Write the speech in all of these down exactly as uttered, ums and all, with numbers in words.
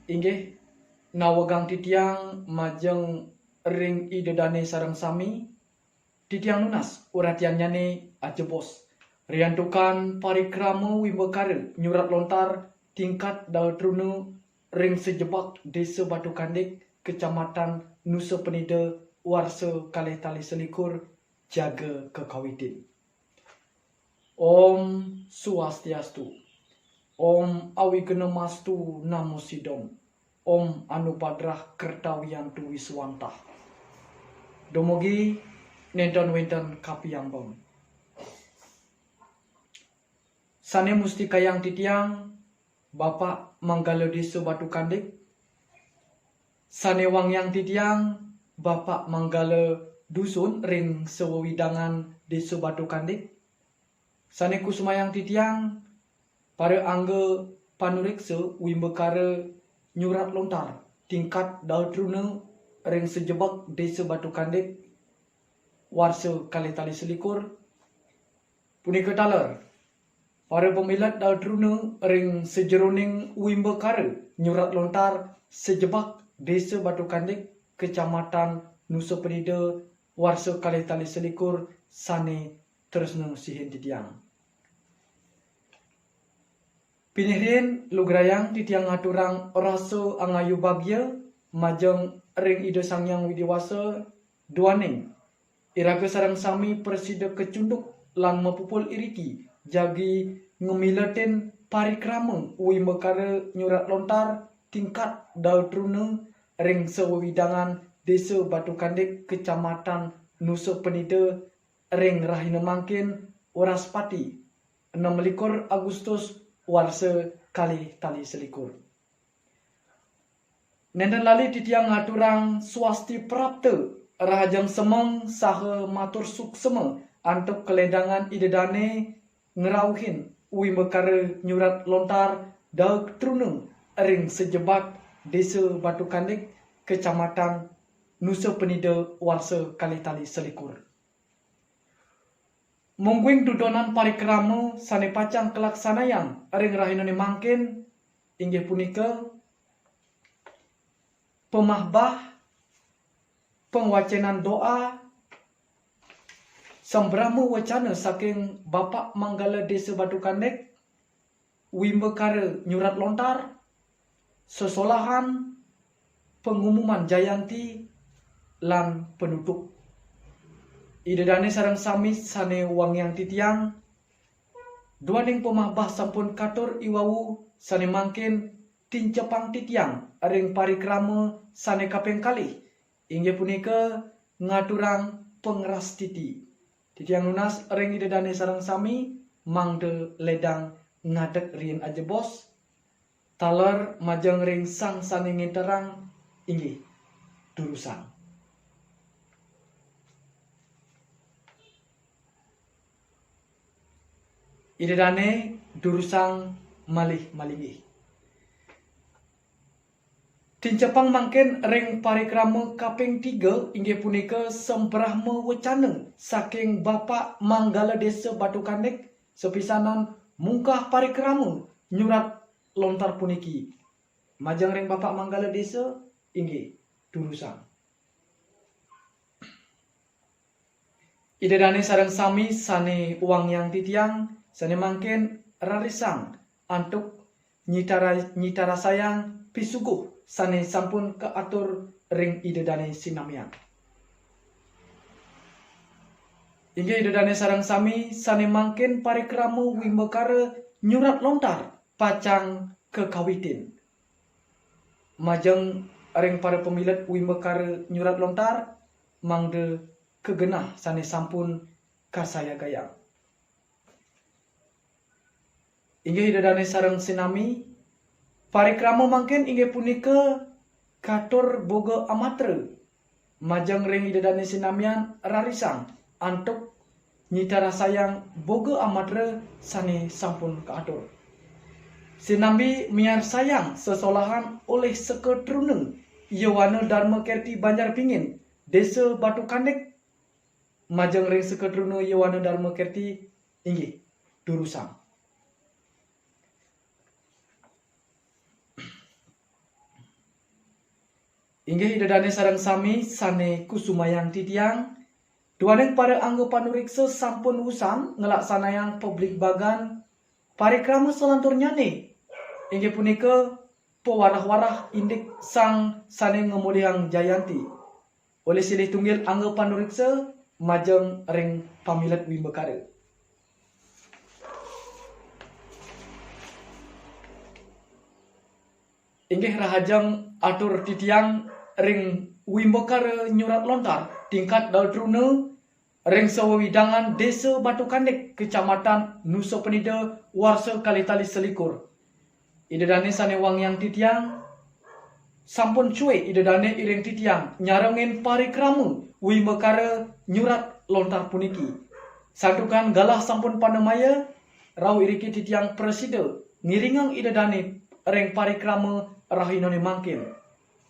Inggih, nawegang titiang majeng ring Ida Dane sareng sami, titiang nunas uratiannyane ajebos. Riantukan parikrama wimbakara nyurat lontar tingkat daur truna ring sajebag Desa Batu Kandik, Kecamatan Nusa Penida, warsa kalih tali selikur, jaga kakawitin. Om Swastiastu. Om Awignamastu Namo Sidom. Om Anupadrah Kertawiantu Wiswantah. Dumugi nenten wenten kapiambeng. Sane mustikayang titiang, Bapak Manggala Desa Batu Kandik. Sane wangiang titiang, Bapak Manggala Dusun ring sawewidangan Desa Batu Kandik. Sane kusumayang titiang, para angga panureksa wimbakara nyurat lontar tingkat daur truna ring sajebag Desa Batu Kandik, warsa kalih tali selikur. Punika taler para pamilet daur truna ring sajeroning wimbakara nyurat lontar sajebag Desa Batu Kandik, Kecamatan Nusa Penida, warsa kalih tali selikur, sane tresna sihin titiang. Pinih riin lugrayang titiang ngaturang rasa angayu bagia majeng ring Ida Sang Hyang Widi Wasa, duaning iraga sareng sami prasida kacunduk lan mapupul iriki jagi ngamiletin parikrama wimbakara nyurat lontar tingkat daur truna ring sawewidangan Desa Batu Kandik, Kecamatan Nusa Penida, ring rahina mangkin, Wraspati, enam likur Agustus, warsa kalih tali selikur. Nenten lali titiang ngaturang swasti prapta, rahajeng semeng saha matur suksma antuk kaledangan Ida Dane ngrauhin wimbakara nyurat lontar daur truna ring sajebag Desa Batu Kandik, Kecamatan Nusa Penida, warsa kalih tali selikur. Mungguing dudonan parikrama sane pacang kalaksanayang ring rahinane mangkin inggih punika pamahbah, pangwacenan doa, sambrama wecana saking Bapak Manggala Desa Batu Kandik, wimbakara nyurat lontar, sesolahan, pangumuman jayanti, lan panutup. Ida dane sareng sami sane wangiang titiang, duaning pamahbah sampun katur iwau, sane mangkin tincepang titiang ring parikrama sane kaping kalih, inggih punika ngaturang pangrastiti. Titiang nunas ring Ida dane sareng sami, mangda ledang ngadeg riin ajebos, taler majeng ring sang sane nginterang, inggih, durusang. Ida dane durusang malih malinggih. Tincepang mangkin ring parikrama kaping tiga, inggih punika sambrama wecana saking Bapak Manggala Desa Batu Kandik, sapisanan mungkah parikrama nyurat lontar puniki. Majeng ring Bapak Manggala Desa, inggih, durusang. Ida dane sareng sami sane wangiang titiang, sane mangkin rarisang antuk nyitara-, nyitarasayang pisuguh sane sampun kaatur ring Ida dane sinamian. Inggih Ida dane sareng sami, sane mangkin parikrama wimbakara nyurat lontar pacang kakawitin. Majeng ring para pamilet wimbakara nyurat lontar, mangda kagenah sane sampun kasayagayang. Inggih Ida dane sareng sinami, parikrama mangkin inggih punika katur boga amatra. Majeng ring Ida dane sinamian rarisang antuk nyitarasayang boga amatra sane sampun kaatur. Sinambi miarsayang sesolahan olih Seka Truna Yowana Darma Kerti Banjar Bingin, Desa Batu Kandik, majeng ring Seka Truna Yowana Darma Kerti, inggih, durusang. Inggih Ida Dane sareng sami sane kusumayang titiang, duaning para angga panuriksa sampun wusan nglaksanayang pabligbagan parikrama salanturnyane, inggih punika pawarah-warah indik sang sane ngemulihang jayanti. Olih silih tunggil angga panuriksa majeng ring pamilet wimbakara. Inggih rahajeng atur titiang ring wimbakara nyurat lontar tingkat daltruna ring sawewidangan Desa Batu Kandik, Kecamatan Nusa Penida, warsa kalih tali selikur. Ida dane sane wangiang titiang, sampun cuek Ida dane iring titiang nyarengin parikrama wimbakara nyurat lontar puniki. Santukan galah sampun panamaya, rauh iriki titiang prasida ngiringang Ida dane ring parikrama rahinane mangkin.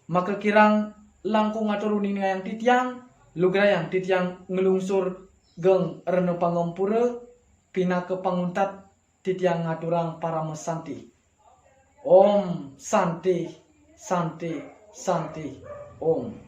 Maka kirang langkung atur uningayang titiang, lugrayang titiang nglungsur geng rena pangampura, pinaka panguntat titiang ngaturang parama santi. Om Santi, Santi, Santi, Om.